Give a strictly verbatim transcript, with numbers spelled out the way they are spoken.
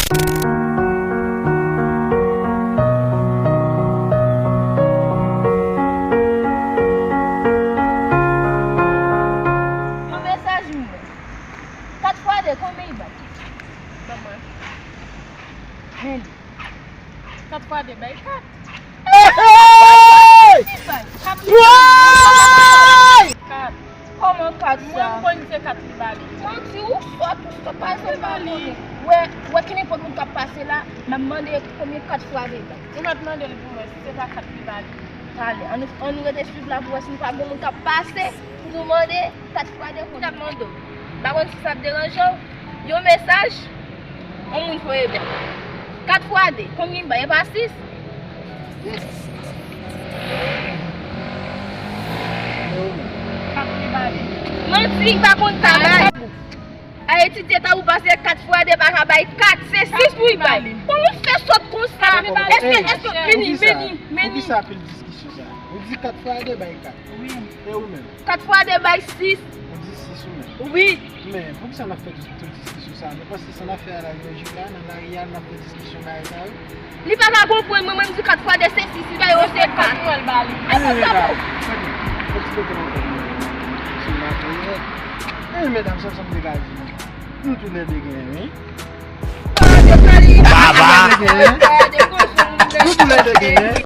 Yon mesaj mwen. Kat fwa de, konbyen l bay? Ban mwen. Men li. Kat fwa de bay kat. Li bay. Kat. Kòman kat sa? Mwen, m konn se kat li ba li. Manti ou sòt ou sòt pa janm ba li. Wè, wè ki nenpòt moun k ap pase la, m ap mande konbyen kat fwa de bay. Ou mèt mande l pou mwen si se pa kat li ba li. Talè, ann nou, ann nou rete swiv la pou wè si nou pa gen moun k ap pase pou nou mande kat fwa de konbyen. N ap mande w. M pa konn si sa ap deranje w. Yon mesaj, yon moun voye bèl. Kat fwa de, konbyen bay? E pa sis? Kat li ba li. Manti, li pa konn tabay. A etidye ta ou pase kat fwa de pa ka bay kat, se sis pou li bay. Kòman w fè sòt konsa? Èske, èske, vini, vini, vini. Poukisa apèl diskisyon sa? Ou di kat fwa de bay kat. Wi. E ou menm? Kat fwa de bay sis. Ou di sis ou menm? Wi. Men, poukisa n ap fè tout, tout diskisyon sa? Nou panse se nan afè a la, lojik la, nan lari a, n ap fè diskisyon bagay sa yo? Li pa ka konprann mwen, mwen m di kat fwa de se sis, li bay yo se kat. Kat fwa de bay li. Ay, sa bon. Fò ti kote nan kò. Si m ap wè. E medam, sa sa m te ka di nou. Nou toulède genyen, wi. Baba. Nou toulède genyen.